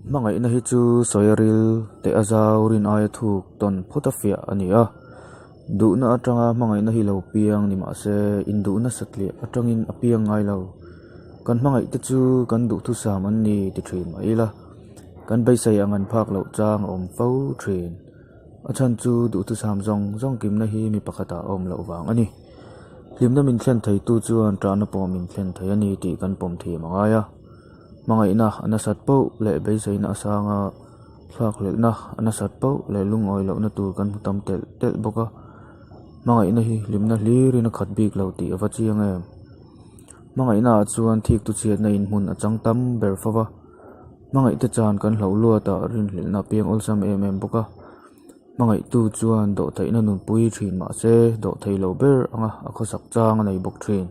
Hmangaihna hi chu sawi a ril teh a zau rin aia thuk tawn phawt a fiah a ni a. Duhna atanga hmangaihna hi lo piang ni mah se induhna satliah atangin a piang ngai lo. Kan hmangaihte chu kan duhthusam an ni ti thin mah ila, kan beisei ang an phak loh chang a awm fo thin. A chhan chu duhthusam zawng zawng kimna hi mi pakhatah a awm loh vang a ni. Hlimna min thlen theitu chuan ṭahna pawh min thlen thei a ni tih kan pawm thiam a ngai a. Hmangaihna a nasat poh leh beiseina a sang a, thlakhlelhna a nasat poh leh lungawi lohna tur kan hmu tam telh telh bawk a. Hmangaihna hi hlimna hlirin a khat bik lo tih a va chiang em? Hmangaihna ah chuan thik tu chhiatna in hmun a chang tam ber fo va. Hmangaihte chan kan hlauh luat ah rinhlelhna a piang awlsam em em bawk a. Hmangaihtu chuan dawhtheihna nunpui thin mah se dawhthei lo ber anga a khawsak chang a nei bawk thin.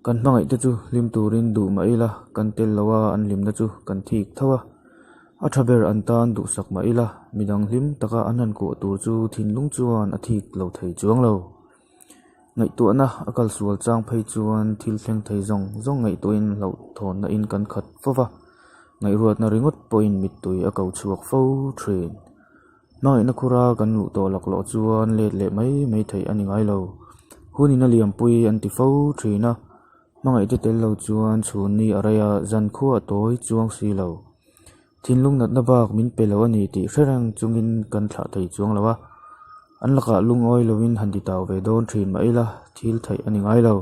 Kan hmangaihte chu hlim turin duh mah ila kan tel lo a an hlimna chu kan thik tho a. A tha ber an tan duhsak mah ila midang hlim taka an han kuah tur chu thinlung chuan a thik lo thei chuang lo. Ngaihtuahna a kal sual chang phei chuan thil thleng thei zawng zawng ngaihtuahin hlauhthawnna in kan khat fo va, ngaihruatna ringawt pawhin mittui a ko chhuak fo thin. Hmangaihna khura kan luh tawh laklawh chuan let leh mai mai theih a ni ngai lo. Hunin a liampui an ti fo thin a, hmangaihte tel lo chuan chhun ni a rei a, zan khua a tawi chuang si lo. Thinlung natna bak min pe lo a ni tih hre reng chungin kan thlah thei chuang lo a, an lakah lungawi lovin han ti tau ve dawn thin mah ila thil theih a ni ngai lo.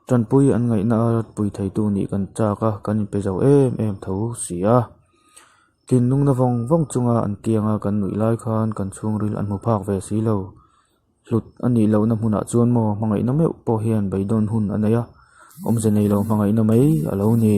Tanpui an ngaihna a pui theitu nih kan chak a, kan inpe zo em em tho si a. Thinlungna vawng vawng chunga an kianga kan nuih lai khan kan chhungril an hmu phak ve si lo. Hlut a nih lohna hmunah chuan maw hmangaihna meuh pawh hian beidawn hun a nei a, awmze nei lo hmangaihna mai a lo ni.